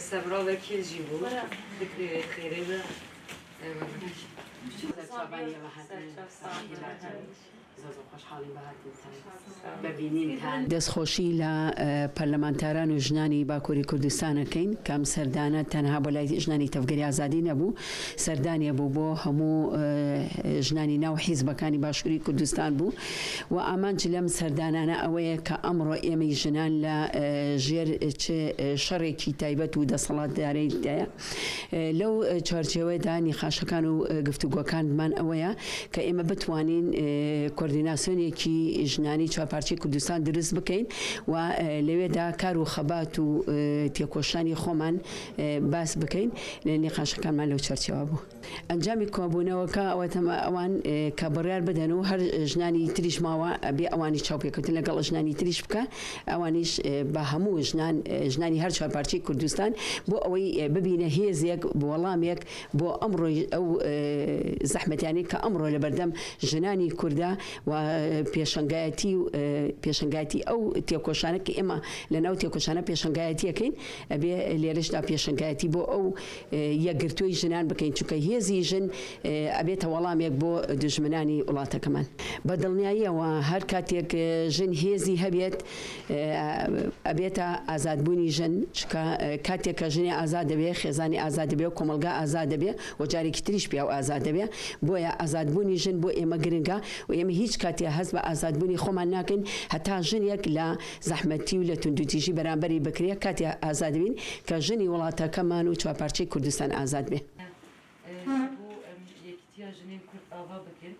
سەبرا وەکیل ژی بوو فکری خێرێ بە. دەستخۆشی لە پەرلەمانتاران و ژنانی باکووری کوردستان ئەکەین کە ئەم سەردانە تەنها بۆ لای ژنانی تەڤگەری ئازادی نەبوو، سەردانێ بوو بۆ هەموو ژنانی ناو حیزبەکانی باشووری کوردستان بوو و ئامانج لەم سەردانانە ئەوەیە کە ئەمڕۆ ئێمەی ژنان لە ژێر چ شەڕێکی تایبەت و دەسەڵاتدارەیدایە. لەو چوارچێوەیەدا نیقاشەکان و گفتوگۆکانمان ئەوەیە کە ئێمە بتوانین کۆردیناسیۆنێکی ژنانی چوارپارچەی کوردستان دروست بکەین و لەوێدا کار و خەبات و تێکۆشانی خۆمان باس بکەین نیقاشەکانمان لەو چوارچێوە بوو. ئەنجامی کۆبوونەوەکە ئەوەتەمە ئەوان کە بڕیار بدەن و هەر ژنانی تریش ماوە ئەبێ ئەوانیش چاوپێکەوتن لەگەڵ ژنانی تریش بکە ئەوانیش بە هەموو ژنان ژنانی هەر چوارپارچەی کوردستان بۆ ئەوەی ببینە هێزێک وەڵامێک بۆ ئەمڕۆی ئەو زەحمەتیانەی کە ئەمڕۆ لەبەردەم ژنانی کوردە و پێشەنگایەتی و پێشەنگایەتی ئەو تێکۆشانە کە ئێمە لەناو تێکۆشانە پێشەنگایەتیەکەین ئەبێ لێرەشدا پێشەنگایەتی بۆ ئەو یەکگرتووی ژنان بکەین، چونکە هێزی ژن ئەبێتە وەڵامێک بۆ دوژمنانی وڵاتەکەمان. بە دڵنیاییەوە هەر کاتێک ژن هێزی هەبێت ئەبێتە ئازادبوونی ژن، چونکە کاتێک کە ژنێ ئازاد دەبێ خێزانی ئازاد دەبێ و کۆمەڵگا ئازاد دەبێ و جارێکی تریش پیاو ئازاد دەبێ، بۆیە ئازادبوونی ژن بۆ ئێمە گرنگە و ئێمە هیچ کاتێ هەست بە ئازادبوونی خۆمان ناکەین هەتا ژنێک لە زەحمەتی و لە توندوتیژی بەرامبەری بکرێ کاتێ ئازاد بین کە ژنی وڵاتەکەمان و چوارپارچەی کوردستان ئازاد بێ. ژ بۆ ئەم یەکیتیا ژنێن کورد ئاڤا بکن.